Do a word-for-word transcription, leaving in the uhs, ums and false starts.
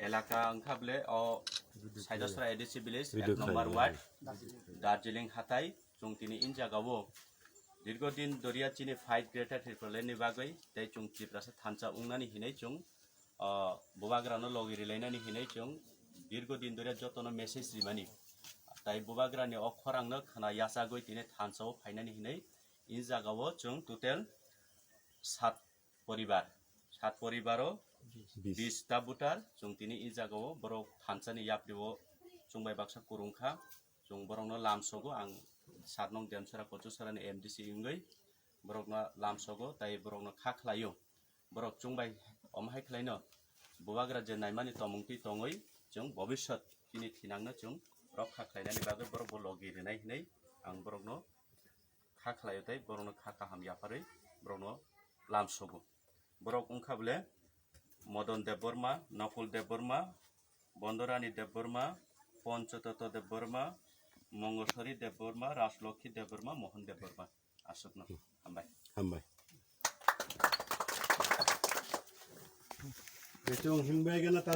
Elaka wngkha bole o Saidasra A D C village, Video ek number khlai ward, Darjeeling hatai, chwng tini in jagao dirgo din doria chini fight Greater Tipraland ni bagwi, tei chwng Tiprasa thansa wngnani hinwi chwng, o, bubagrano logi rilainani hinwi chwng dirgo din doria jotono message rimani. Tai bubagrani o khorangno khna yachagwi tini thansao phainani hinwi in jagao chwng total sat poribar, sat poribaro Bis. Bis ta voter chwng tini i jagao borok thansani yaprio chwng bai baksa kwrwngkha, chwng borokno lamsogo, ang sat nong Demsara Kochusarani M D C wngwi borokno lamsogo, tai borokno kha khlaio. Borok chwng bai omo hai khlaino bubagra je naimani tomung twi tongwi chwng bobiswt chini thinangno chwng rokha khlainani bagwi borok bo logi rwnai hinwi ang borokno kha khlaio tei borokno kha kaham yapharwi borokno lamsogo. Borok wngkha bole Modon Debbarma, Nokul Debbarma, Bondorani Debbarma, Ponchototo Debbarma, Mongosori Debbarma, Rajlokhi Debbarma, Mohon Debbarma. Aswkno. Hambai. Hambai. Kaichung himbai gana ta